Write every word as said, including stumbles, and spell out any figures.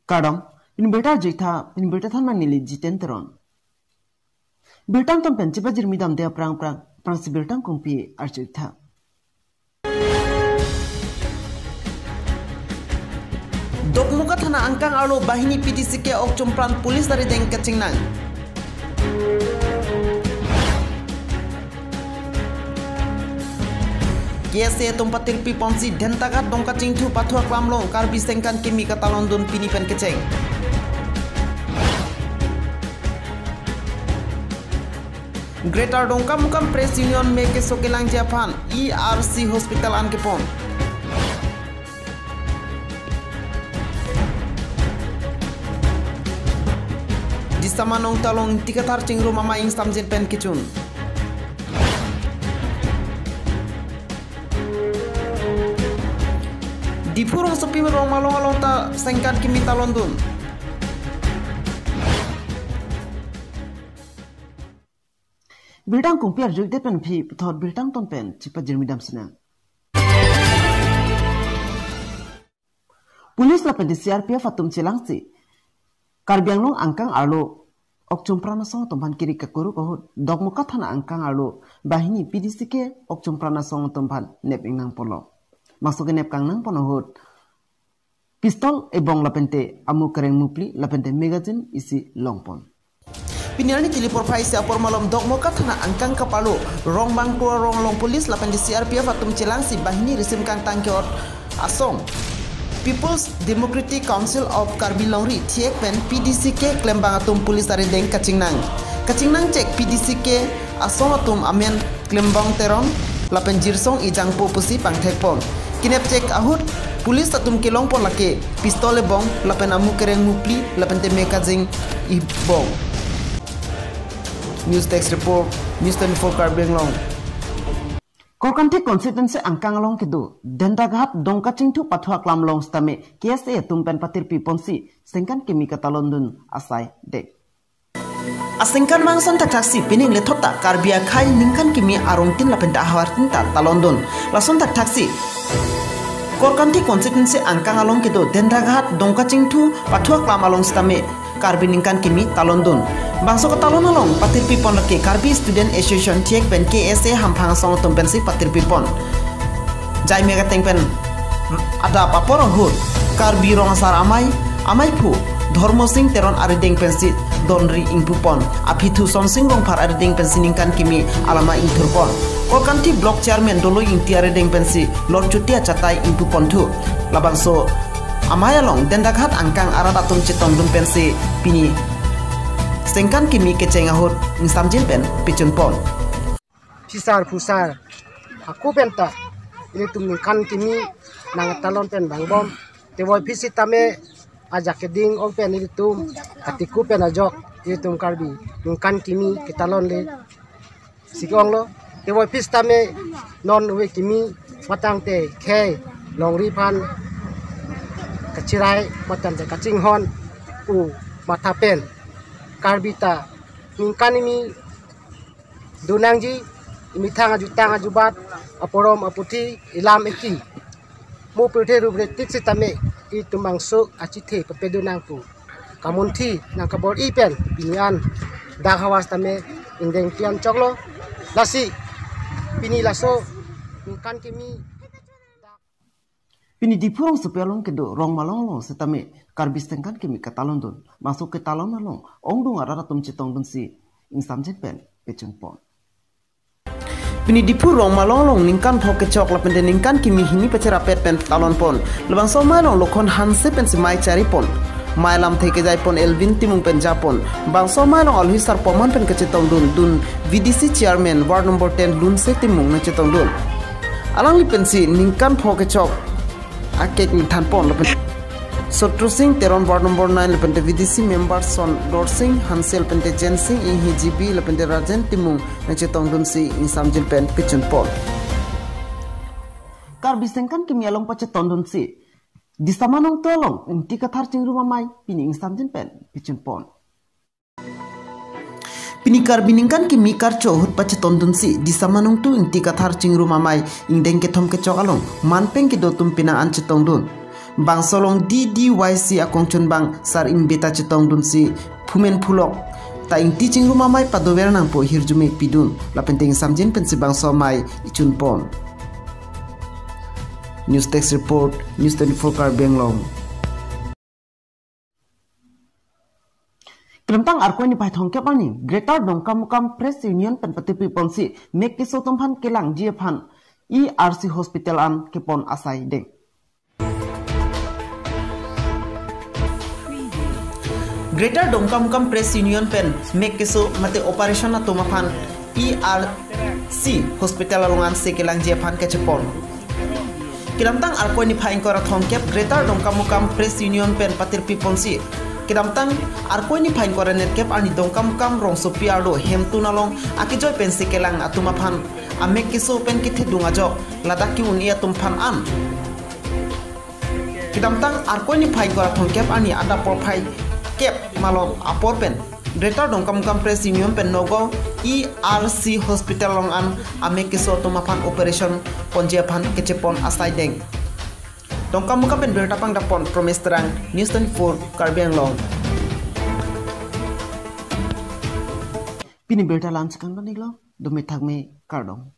Kardom, pini birta arjuitha, pini birta thanman neli Jiten Teron. Birta angton pen chepajirmi damde aphrang aphrang, aphrangsi birta angkungpi arjuitha. Dokmoka thana angkang arlo banghini P D C K ok chumpran police arideng kachingnang. K S A atum patirpi ponsi Dentaghat Dongkachingthu pathu aklam along Karbi sengkan kimi katalondun pini pen kecheng. Greater Dongkamukam Press Union me keso kelangji aphan E R C Hospital an kepon. Disama Nongta along Ingti Kathar Chingrum Amei ingsamjin pen kechun. Diphu rongsopi Rongmalong along ta sengkan kimi talondun. Birta angkungpi arjuidet pen aphi puthot birta angton pen chepajirmi dam sinang. Police lapen C R P F atum chelangsi Karbi Anglong angkang arlo ok chumpran asong atum aphan kiri kakuruk ahut Dokmoka thana angkang arlo banghini P D C K ok chumpran asong atum aphan nep ingnang polo. Bangso kenep kangnang pon ahut pistol ebong lapente amu kereng mupli lapente magazine isi longpon. Pini arni tili porphai isi apor malom Dokmoka thana angkang kaparlo Rongbang Kro arong along police lapente C R P F atum chelangsi banghini risim kangtang ke-ot asong People's Democratic Council of Karbi Longri thek pen P D C K klembang atum police arideng kachingnang. Kachingnang chek P D C K asong atum amen Klembong Teron lapen Jirsong Ejangpo pusi pangthekpon. Kenep chek ahut police atum kelongpon lake pistol ebong lapen amu kereng mupli lapente magazine ebong. News Desk Report, News twenty-four Karbi Anglong. Korkanthi constituency angkang along kedo Dentaghat Dongkachingthu pathu aklam along sitame K S A atum pen patirpi ponsi sengkan kimi katalondun asai dek. Asengkan bangson thakthaksi pining lethot ta Karbi akhei ningkan kimi arong tin lapente ahavar tin ta talondun. Lason thakthaksi Korkanthi constituency angkang along kedo Dentaghat Dongkachingthu pathu aklam along sitame Karbi ningkan kimi talondun. Bangso katalon along patirpi pon lake Karbi Student Association thek pen K S A hamphang asong atum pensi patirpi pon. Jaime kateng pen adap apor ahut Karbi Rong Asar Amei, Ameiphu Dhormo Sing Teron arideng pensi donri ingpupon. Aphi thu Sonsing Rongphar arideng pensi ningkan kimi alama ingthurpon. Korkanthi Block Chairman Doloi Ingti arideng pensi lorchuti achatai ingpupon thu. Labangso amei along Dentaghat angkang arat atum chetongdun pensi pini sengkan kimi kecheng ahut ingsamjin pen pechunpon. Phisar phusar ako penta ilitum ningkan kimi nangtalon pen bangbom. Teboi phi sitame ajak keding ong pen ilitum katiku pen ajok ilitum Karbi ningkan kimi ketalon le si ke-onglo. Teboi phi sitame non ove kimi matangte khei longri aphan kachirai matangte kachinghon u matha pen Karbi ta ningkan kimi donangji, imethang ajutang ajubat, aporom aputhi, ilam eki, mo pirthe rup retik sitame itum bangso achethe papedonang pu kamunthi nangkabor-i pen pini an dak havar sitame ingdeng tian choklo. Lasi pini laso ningkan kimi. Pini Diphu rongsopi along kedo Rongmalong along sitame Karbi sengkan kimi katalondun. Bangso ketalon along ongdung arat atum chetongdunsi ingsamjin pen pechunpon. Pini Diphu Rongmalong along ningkan pho kechok lapente ningkan kimi hini pacherapet pen talonpon. Labangso amei along Lokhon Hanse pensi mei charipon. Mei lamthe kejaipon Elvin Timung pen japon. Bangso amei along alhi sarpoman pen kachetongdun dun V D C Chairman Ward number ten Lunse Timung nangchetongdun. Alangli pensi ningkan pho kechok akek ningthanpon lapen Sotru Sing Teron Ward number nine lapente V D C member Sondor Sing Hansel lapente Jensing Inghi G B lapente Rajen Timung nangchetongdunsi ingsamjin pen pechunpon. Karbi sengkan kimi along pachetongdunsi Disama Nongta along Ingti Kathar Chingrum Amei pini ingsamjin pen pechunpon. Pini Karbi ningkan kimi karcho ahut pachetongdunsi Disama Nongta Ingti Kathar Chingrum Amei ingdeng kethom kechok along manpeng kedo atum pina an chetongdun. Bangso along D D Y C akongchunbang Sar Imbeta chetongdunsi phumen phulok ta ingti chingrum amei padover nangpo hirjume pidun lapen te ingsamjin pensi bangso amei ichunpon. News Desk Report, News twenty-four Karbi Anglong. Kedamtang Arkoi niphai thomkep arni Greater Dongkamukam Press Union pen patirpi ponsi mek keso atum aphan kelangji aphan E R C Hospital an kepon asai deng. Greater Dongkamukam Press Union pen mek keso mate operation atum aphan E R C Hospital along ansi kelangji aphan kachepon. Kedamtang Arkoi niphai ingkoi ra thomkep Greater Dongkamukam Press Union pen patirpi ponsi kedamtang Arkoi niphai ingkoi ra nerkep arni Dongkamukam rongsopi arlo hemtun along akejoi pensi kelang atum aphan amek keso pen kethedung ajok ladak ke-un-e atum aphan an. Kedamtang Arkoi niphai ingkoi ra thomkep arni adap porphai kep malom apor pen Greater Dongkamukam Press Union pen Nagaon E R C Hospital along an amek keso atum aphan operation ponji aphan kachepon asai deng. Dongkamukam pen birta pangdapon Promes Terang, News twenty-four Karbi Anglong. Pini birta la-an si kangton-iklo, dome thakme, kardom.